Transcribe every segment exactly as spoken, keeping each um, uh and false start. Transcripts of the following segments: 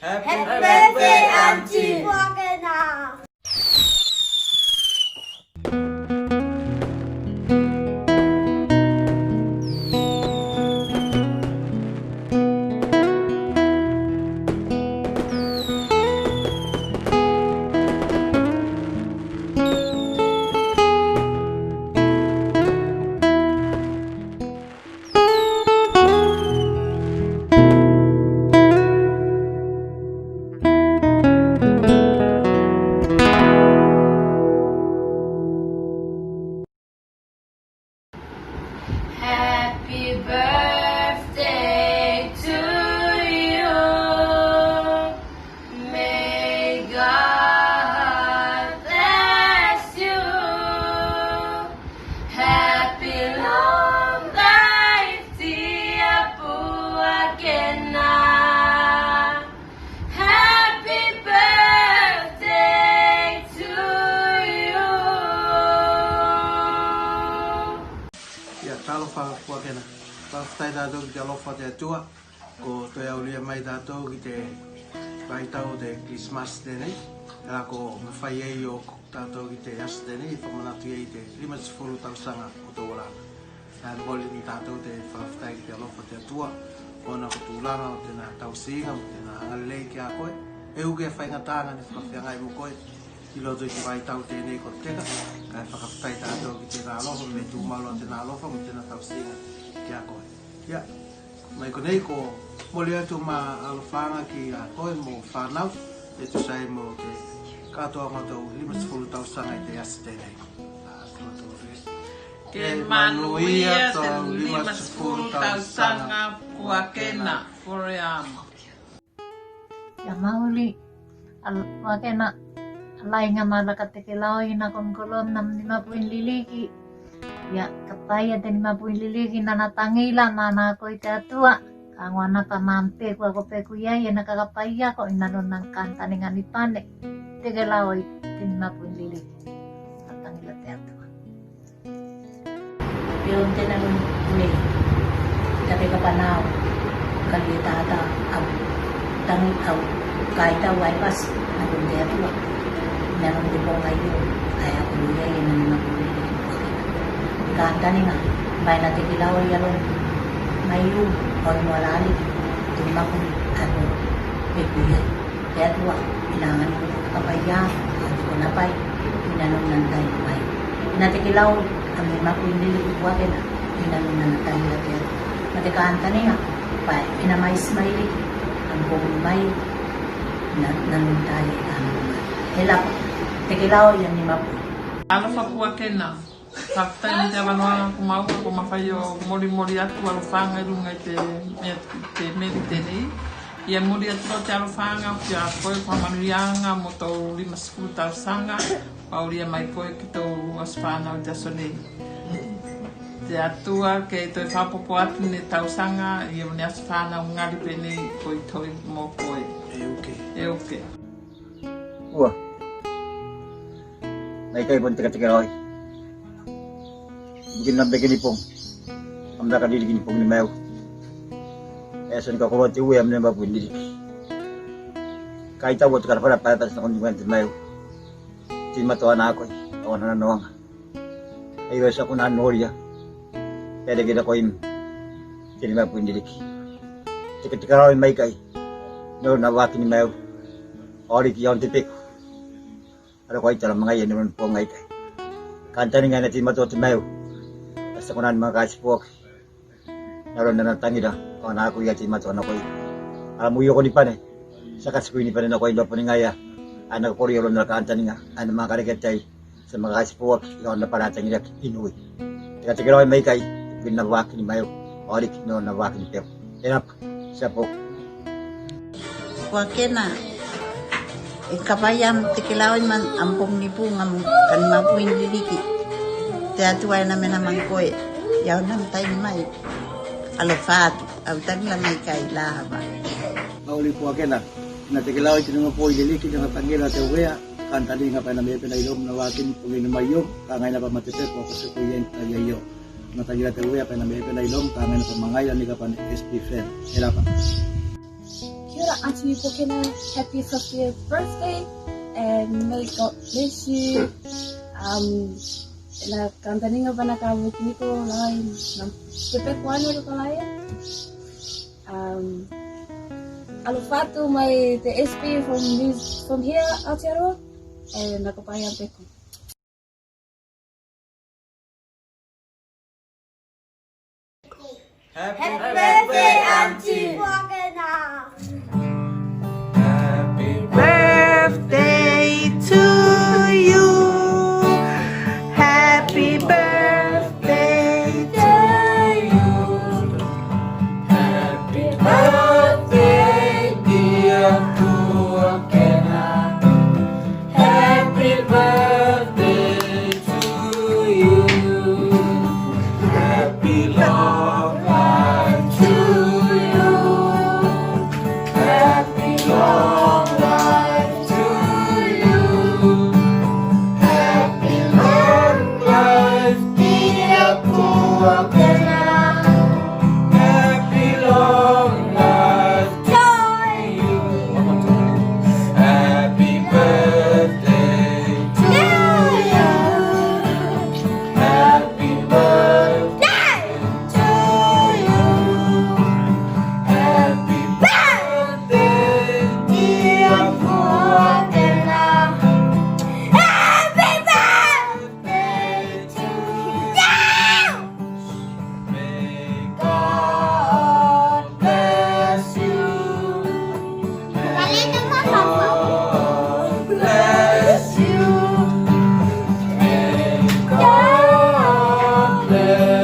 Happy birthday, Auntie. Puakena. Happy birthday to you. May God bless you. Happy long life, dear Puakena. Happy birthday to you. Ia, talofa Puakena. Fakafetai tatou ki te alofa o te Atua. Ko toe aulia mai tatou ki te vaitau o te Christmas tenei, tela ko mafai ei o tatou ki te aso tenei e fakamanatu ei te lima sefulu tausaga o tou olaga. Kae moli ne tatou te fakafetai ki te alofa o te Atua, ona ko tulaga o tena tausiga mo tena agalelei ki a koe. E uke a faigataga ne fakafeagai mo koe i loto i te vaitau tenei ko teka, kae fakafetai tatou ki tena alofa, me tumau loa tena alofa mo tena tausiga ki a koe. Ia, mai konei ko moli atu ma alofaga ki a koe mo fanau, e tusa ei mo te katoaga o tou lima sefulu tausaga i te aso tenei. Ke manuia tou lima sefulu tausaga Puakena forever. Ia mauli, a Puakena, a laiga ma laka Tekelaoi, na kon kolom nam ni mapuin liliki. Ia, kapaia te ni mapuin liliki nana tagila ma na koi te Atua. Kago ana pa mam peku ako peku ia, ia na kakapaia ko ina no nan kantaniga ni pane. Tekelaoi te ni mapuin liliki. Na tagila te Atua. Ia o tena nei, ia te kapanau, kalie tata, au, tangi au, kaitau ai pasi, na kon te Atua. Ina non te pogai o, ai aku ia, ina nina kuli. Kantaniga, mai na Tekelaoi ia lon, mai u, on mo lali, te makuli, atu, peku ia. Te Atua, ina ngani ko kapaia, atu ko napai, ina non nan tai mai. Ina Tekelaoi, a me maku i lili i Puakena, ina non nan tai la te Atua. Ma te kantaniga, pae, ina mai si mai liki, am poku mai, ina, ina non tai, ina non mai. E lapa, Tekelaoi, ia ni maku. Alofa Puakena. Fakafetai mo te avanoaga ko maua ko mafai o molimoli atu alofaga i luga i te mea, te meli tenei. Ia moli atu loa te alofaga ki a koe, fakamanuiaga mo tou lima sefulu tausaga, aulia mai koe ki tou aso fanau i te aso nei. Te Atua ke toe fakapopo atu ne tausaga, ia mo ne aso fanau gali penei ko i toi mo koe. E uke. E uke. Ua. Mai kai pon teka Tekelaoi. Bukin nam beke ni pong. Am beka liliki ni pong ni maiu. E son ka kolo te ue am ne mapuin liliki. Kaitau atu kala fala pala pala sa kon ni te maiu. Ti matoa na koi. Ona na noaga. Ai o sa kona noria. Pele kila ko im. Te ni mapuin liliki. Teka Tekelaoi mai kai. No na waki ni maiu. Ori ki on te peku. Ara ko ai tala magai e no na pogai kai. Kantaniga na ti matoa te maiu. Asa kona ni magai sipoki. Na ro na na tagila. Ona aku ia ti matoa na koi. Ara mui oko ni pane. Sa ka sikui ni pane na koi no pane gaia. Ana kori oro na kantaniga. Ana magai ke tai. Sa magai sipoki, io na para tagilaki inui. Teka Tekelaoi mai kai, pina waki ni maiu, ori ki no na waki ni peu. E lapa, sapo. Puakena, e kapaia am Tekelaoi man, am pong ni pung, am kan mapuin liliki. Te Atua e na mena man koe, ia o na tai ni mai. Alofa atu, au tagila mai kai, lava. Mauli Puakena, na Tekelaoi te ni mapuin liliki, na tagila te uea. Kantaniga pae na me pena i lom na waki ni pung ni mai io, ka gaina pa mate peku ako seku ien ka ia io. Na tagila te uea pae na me pena i lom, ka gaina pa magai ani ka pane S P F M. E lapa. Aunty Puakena, happy fiftieth birthday, and may God bless you. Um, na kantaninga vana ka mo kiniko lai na pepe kuano lo kalai. Um, alofa atu mai te S P from New, from here, Aotearoa, and na kapai a peku. Happy birthday, Aunty Puakena. Happy birthday to you. Happy birthday to you. Happy birthday, dear Puakena. Happy birthday to you. Happy long life to you. Happy long life to you. Happy long life, dear Puakena. Happy long life to you. Happy birthday to you. Happy birthday to you. Happy birthday, dear Puakena. Happy birthday to you. May God bless you. May God bless you. May God bless you.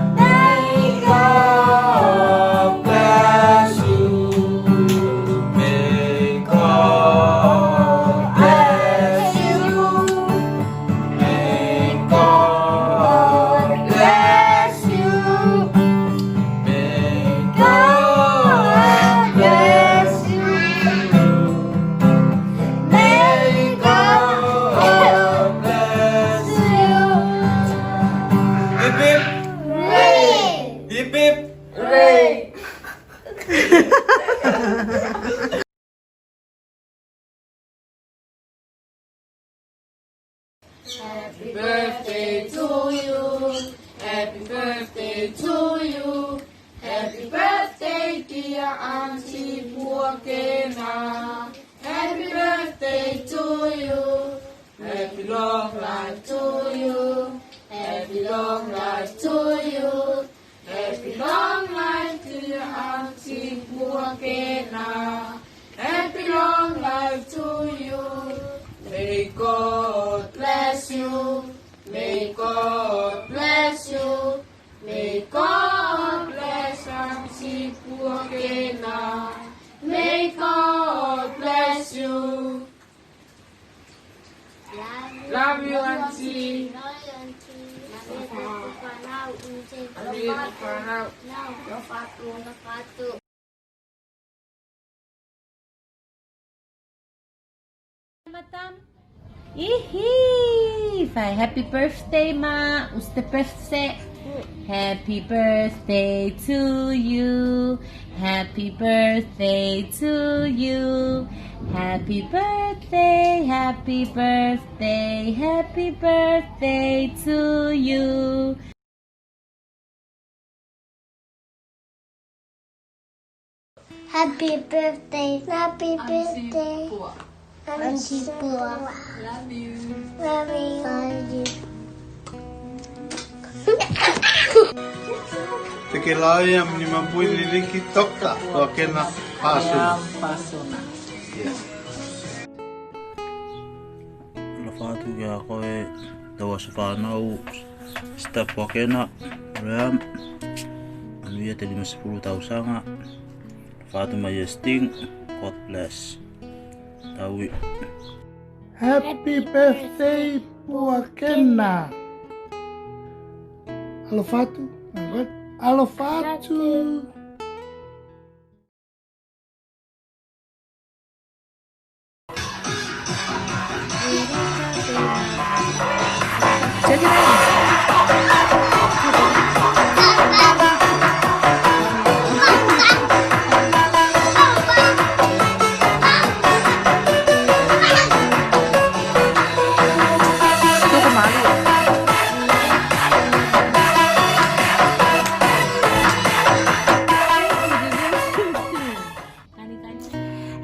May God bless you. May God bless you. May God bless you. May God bless you. May God bless you. Hip, hip. Hooray! Hip, hip. Hooray! Happy birthday to you. Happy birthday to you. Happy birthday, dear Aunty Puakena. Happy birthday to you. Happy long life to you. Happy long life to you. Happy long life, dear Aunty Puakena. Happy long life to you. May God bless you. May God bless you. May God bless Aunty Puakena. May God bless you. Love you, Aunty. Love you, Aunty. Love you, Aunty. Love you, Aunty. Love you, Aunty. Matam. Ihi! Fai happy birthday, ma. Usi te birthday. Happy birthday to you. Happy birthday to you. Happy birthday, happy birthday, happy birthday to you. Happy birthday. Happy birthday. Aunty Pua. Love you. Love you. Love you. Te ke lao ia mani mapui liliki tokta, Puakena Pasuna. Pasuna. Yes. Alofa atu ki a koe, tau aso fanau, Mister Puakena, Graham, manuia te lima sefulu tausaga, alofa atu mai ia Sting, God bless. Taui. Happy birthday, Puakena. Alofa atu, alofa atu.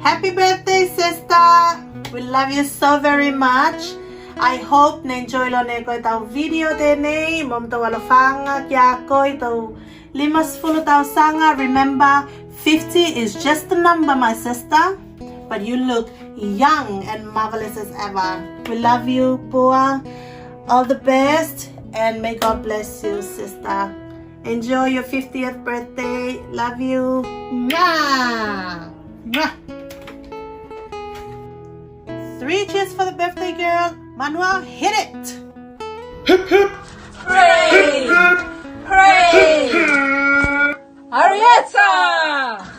Happy birthday, sister. We love you so very much. I hope ne enjoy loa ne koe tau video tenei, mo motou alofaga ki a koe i tou lima sefulu tausaga. Remember, fifty is just a number, my sister. But you look young and marvelous as ever. We love you, Pua. All the best, and may God bless you, sister. Enjoy your fiftieth birthday. Love you. Mwah! Mwah! Three cheers for the birthday girl. Manuel, hit it! Hip, hip! Hooray! Hooray! Arieta!